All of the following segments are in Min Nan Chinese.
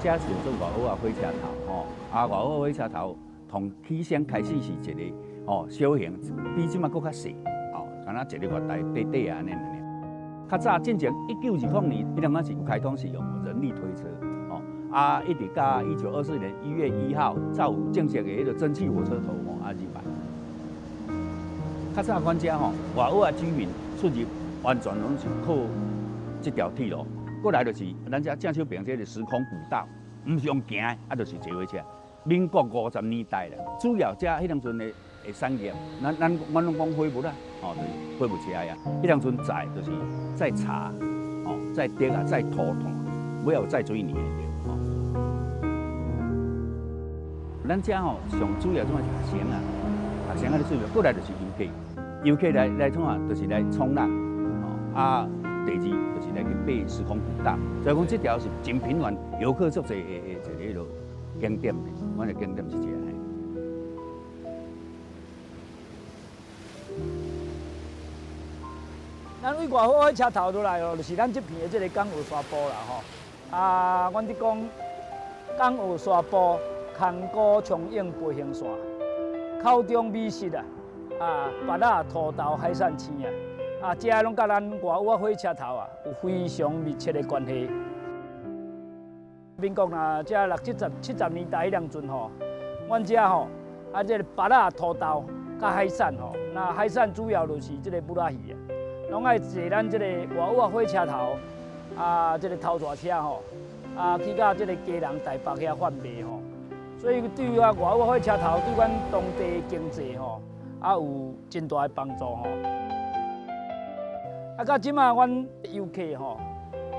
這是叫做外澳仔火車頭吼，啊，外澳仔火車頭從起先開始是一个吼小型，比這馬閣較細，吼，敢若一个月台短短按呢爾。較早進前1920年，彼陣仔是有開通是用人力推車，吼，啊，一直到1924年1月1號，才有正式的彼个蒸汽火車頭吼啊入來。較早阮遮吼外澳仔居民出入完全攏是靠這條鐵路。過來就是咱遮正手邊這个時空古道，毋是用行的，啊，就是坐火車。民國50年代啦，主要遮彼當陣的產業，咱阮攏講貨物啦，吼，就是貨物車呀。彼當陣載就是載茶，吼，載竹仔，載塗炭，尾仔有載水泥的對，吼。咱遮吼上主要怎啊學生啊，學生仔咧做，過來就是遊客，遊客來創啊，就是來衝浪，吼啊。第二就是來去爬時空古道，所以講這條是真頻繁遊客足濟的一个彼落景點，阮的景點是這个。咱對外好火車頭落來哦，就是咱這片的這个港澳沙埔啦吼。啊，阮佇講港澳沙埔，空谷長湧飛行線，口中美食啊，啊，芭樂土豆海產青啊。啊，這攏佮咱外澳仔火車頭啊，有非常密切的關係。民國若這六七十、70年代彼當陣吼，阮遮吼啊，這个芭樂土豆佮海產吼，那海產主要就是這个舞仔魚啊，攏愛坐咱這个外澳仔火車頭啊，這个頭逝車吼，啊去到這个基隆、台北遐販賣吼。所以對於啊外澳仔火車頭對阮當地經濟吼，啊有真大的幫助吼。啊，到這馬阮遊客吼，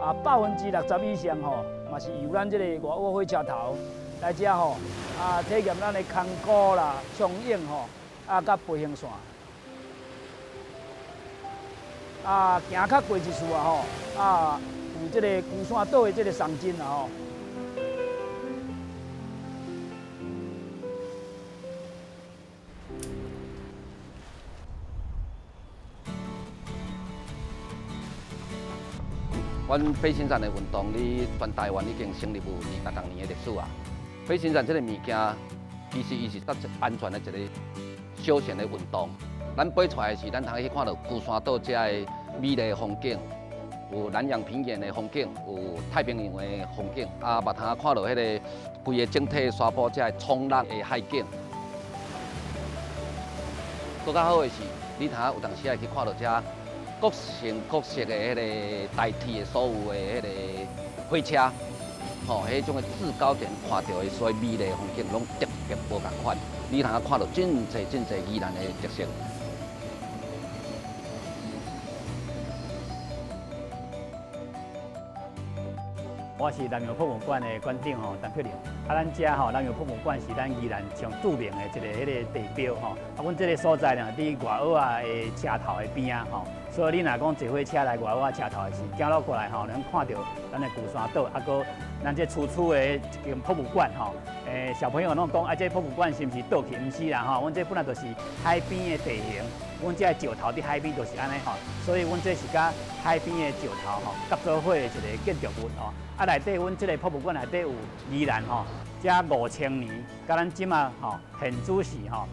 啊60%以上吼，嘛是由咱這个外澳火車頭來遮吼，啊體驗咱的空谷啦、松湧吼，啊佮飛行線。啊，行較過一處啊吼，啊有這个龜山島的這个松針啊吼。阮飞行伞的运动，伫全台灣已經成立有26年的歷史啊。飛行傘這个物件，其實伊是較安全的一个休閒的運動。咱飛出來時，咱通去看著龜山島遮的美麗的風景，有南洋平原的風景，有太平洋的風景，啊，嘛通看著彼个規个整體沙埔遮的衝浪的海景。閣較好的是，你通有當時會去看著遮各型各色的彼个代替的所有的彼个火車，吼，彼種的制高點看著的所有美麗的風景，攏特別無仝款。你通看著真濟真濟宜蘭的特色。我是南洋博物館的館長吼，陳克林。啊，咱遮吼南洋博物館是咱宜蘭上著名的一个彼个地標吼。啊，阮這个所在呢，佇外澳仔的車頭的邊仔吼。所以你若講坐火車來外澳仔車頭的時，行路過來吼，能看著咱的龜山島，啊，閣咱這處處的一間博物館吼。小朋友攏講啊，這博物館是毋是倒去？毋是啦吼，阮這本來就是海邊的地形，阮這石頭佇海邊就是按呢吼，所以阮這是佮海邊的石頭吼合做伙的一个建築物吼。啊，內底阮這个博物館內底有宜蘭吼，這5000年，佮咱這馬吼現主時吼，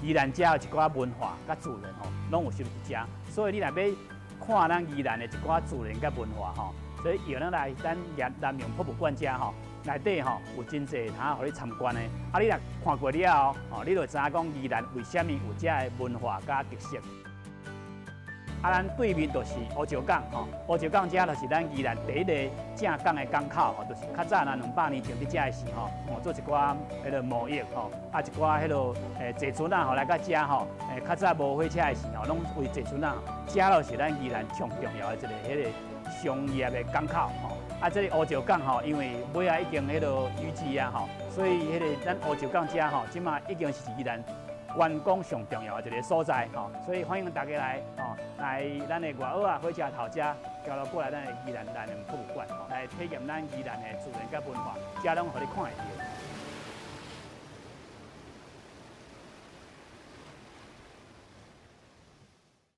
宜蘭遮有一寡文化佮自然吼，攏有收佇遮。所以你若欲看咱宜蘭的一寡自然佮文化吼，所以搖咱來咱南洋博物館遮吼，內底吼有真濟通予你參觀的。啊，你若看過了後，吼，你就會知影講宜蘭為啥物有遮的文化佮特色。啊，咱對面就是烏石港吼，烏石港遮就是咱宜蘭第一个正港的港口吼，就是較早咱200年前佇遮的時吼，哦做一寡彼个貿易吼，啊一寡彼个坐船仔吼來到遮吼，較早無火車的時吼，攏為坐船仔，遮就是咱宜蘭上重要的一个彼个商業的港口吼。啊，這个烏石港吼，因為尾仔已經彼个淤積啊吼，所以彼個咱烏石港遮吼，這馬已經是宜蘭觀光上重要的一个所在吼，所以歡迎大家來吼，來咱的外澳仔火車頭遮，行路過來咱的宜蘭南洋博物館吼，來體驗咱宜蘭的自然佮文化，遮攏予你看會著。